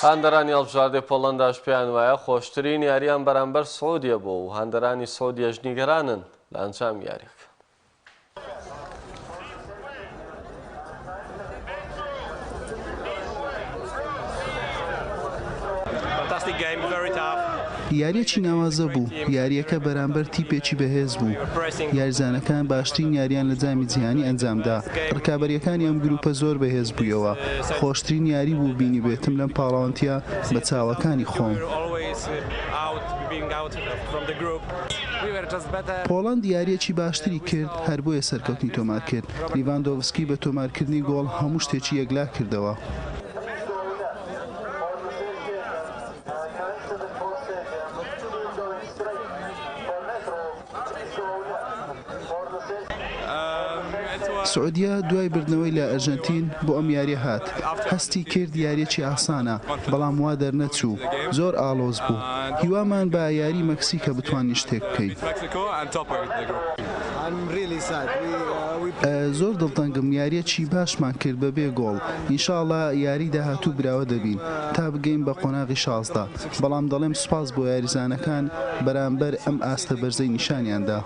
هاندەرانی هەڵبژاردەی پۆڵەنداش پێیان وایە خۆشترین یارییان بەرامبەر سعودیە بووە و هاندەرانی سعودیەش نیگەرانن لە ئەنجامی یارییەکە. یارییەکی ناوازە بوو، یارییەکە بەرامبەر تیپێکی بەهێز بوو، یاریزانەکان باشترین یارییان لە جامی جیهانی ئەنجامدا، ڕکابەرییەکانی ئەم گروپە زۆر بەهێز بوویەوە، خۆشترین یاری بوو بینیبێتم لەم پاڵەوانتیە بە چاوەکانی خۆم. پۆڵەند یارییەکی باشتری کرد، هەر بۆیە سەرکەوتنی تۆمارکرد، لیڤاندۆڤسکی بە تۆمارکردنی گۆڵ هەموو شتێکی یەکلاکردەوە. سعودیە دوای بردنەوەی لە ئەرژەنتین بۆ ئەم یاریە هات، هەستی کرد یاریەکی ئاسانە، بەڵام وا دەرنەچوو، زۆر ئاڵۆز بوو، هیوامان بە یاری مەکسیکە بتوانین شتێک بکەین. زۆر دڵتەنگم، یاریەکی باشمان کرد بەبێ گۆڵ، ئینشاڵا یاری داهاتوو براوە دەبین تا بگەین بە قۆناغی 16، بەڵام دەڵێم سوپاس بۆ یاریزانەکان بەرامبەر ئەم ئاستە بەرزەی نیشانیاندا.